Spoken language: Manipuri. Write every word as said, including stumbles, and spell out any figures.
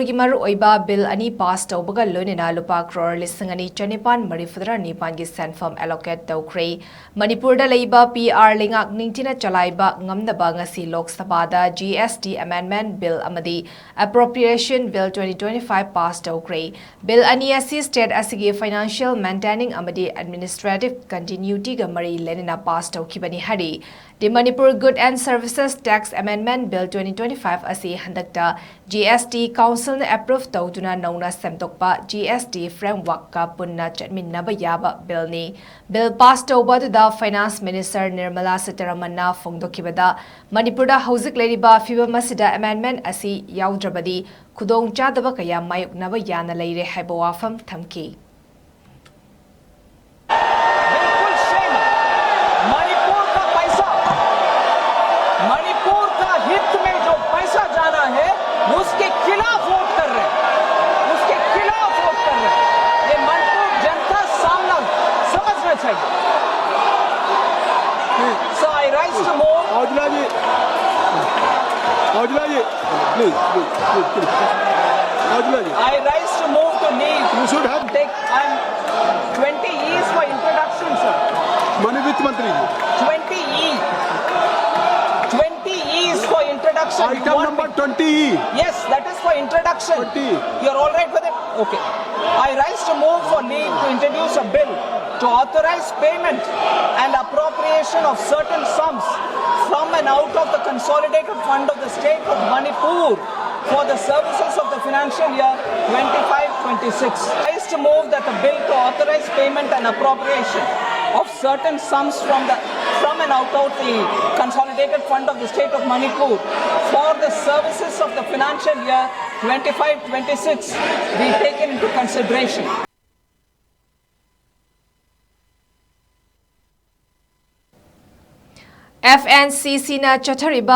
ꯒꯤ ꯃꯔꯨꯑꯣꯏꯕ ꯕꯤꯜ ꯑꯅꯤ ꯄꯥꯁ ꯇꯧꯕꯒ ꯂꯣꯏꯅꯅ ꯂꯨꯄꯥ ꯀ꯭ꯔꯣꯔ ꯂꯤꯁꯤꯡ ꯑꯅꯤ ꯆꯅꯤꯄꯥꯟ ꯃꯔꯤꯐꯨꯇꯔꯥ ꯅꯤꯄꯥꯟꯒꯤ ꯁꯦꯟꯐꯝ ꯑꯦꯂꯣꯀꯦꯠ ꯇꯧꯈ꯭ꯔꯦ꯫ ꯃꯅꯤꯄꯨꯔꯗ ꯂꯩꯕ ꯄꯤ ꯑꯥꯔ ꯂꯩꯉꯥꯛ ꯅꯤꯡꯊꯤꯅ ꯆꯂꯥꯏꯕ ꯉꯝꯅꯕ ꯉꯁꯤ ꯂꯣꯛ ꯁꯚꯥꯗ G S T amendment bill ꯑꯃꯗꯤ appropriation bill twenty twenty five pass ꯇꯧꯈ꯭ꯔꯦ꯫ ꯕꯤꯜ ꯑꯅꯤ ꯑꯁꯤ ꯁ꯭ꯇꯦꯠ ꯑꯁꯤꯒꯤ ꯐꯥꯏꯅꯥꯟꯁꯤꯌꯦꯜ ꯃꯦꯟꯇꯦꯅꯤꯡ ꯑꯃꯗꯤ ꯑꯦꯗꯃꯤꯅꯤꯁꯇ꯭ꯔꯦꯇꯤꯚ ꯀꯟꯇꯤꯅ꯭ꯌꯨꯇꯤꯒ ꯃꯔꯤ ꯂꯩꯅꯅ ꯄꯥꯁ ꯇꯧꯈꯤꯕꯅꯤ ꯍꯥꯏꯔꯤ꯫ The Manipur Good and Services Tax Amendment Bill twenty twenty-five ꯑꯁꯤ ꯍꯟꯗꯛꯇ ꯖꯤ ꯑꯦꯁ ꯇꯤ ꯀꯥꯎꯟꯁꯤꯜꯅ ꯑꯦꯄ꯭ꯔꯨꯚ ꯇꯧꯗꯨꯅ ꯅꯧꯅ ꯁꯦꯝꯗꯣꯛꯄ ꯖꯤ ꯑꯦꯁ ꯇꯤ ꯐ꯭ꯔꯦꯝꯋꯥꯔꯛꯀ ꯄꯨꯟꯅ ꯆꯠꯃꯤꯟꯅꯕ ꯌꯥꯕ ꯕꯤꯜꯅꯤ꯫ ꯕꯤꯜ ꯄꯥꯁ ꯇꯧꯕ ꯑꯗꯨꯗ ꯐꯥꯏꯅꯥꯟꯁ ꯃꯤꯅꯤꯁꯇꯔ ꯅꯤꯔꯃꯂꯥ ꯁꯤꯇꯥꯔꯥꯃꯟꯅ ꯐꯣꯡꯗꯣꯛꯈꯤꯕꯗ, ꯃꯅꯤꯄꯨꯔꯗ ꯍꯧꯖꯤꯛ ꯂꯩꯔꯤꯕ ꯐꯤꯕꯝ ꯑꯁꯤꯗ ꯑꯦꯃꯦꯟꯗꯃꯦꯟꯠ ꯑꯁꯤ ꯌꯥꯎꯗ꯭ꯔꯕꯗꯤ ꯈꯨꯗꯣꯡꯆꯥꯗꯕ ꯀꯌꯥ ꯃꯥꯌꯣꯛꯅꯕ ꯌꯥꯅ ꯂꯩꯔꯦ ꯍꯥꯏꯕ ꯋꯥꯐꯝ ꯊꯝꯈꯤ꯫ बिल्कुल शेम। मणिपुर का पैसा, मणिपुर का हित में जो पैसा जाना है, उसके खिलाफ वोट कर रहे हैं, उसके खिलाफ वोट कर रहे हैं। ये मणिपुर जनता सामना समझना चाहिए। So I rise to move. Aujla ji, Aujla ji, please, please, please, please. Aujla ji, I rise to move to leave. You should have Take, I'm twenty E is for introduction, sir. माननीय वित्त मंत्री जी, Twenty E. Twenty E is for introduction. You item want number me- twenty E. Yes, that is for introduction. Twenty. You're all right with it? Okay. I rise to move for leave to introduce a bill to authorize payment and appropriation of certain sums from and out of the consolidated fund of the state of Manipur for the services of the financial year twenty-five twenty-six. I rise to move that the bill to authorize payment and appropriation of certain sums from the, from and out of the consolidated fund of the state of Manipur for the services of the financial year twenty-five twenty-six be taken into consideration. F N C ꯁꯤꯅ ꯆꯠꯊꯔꯤꯕ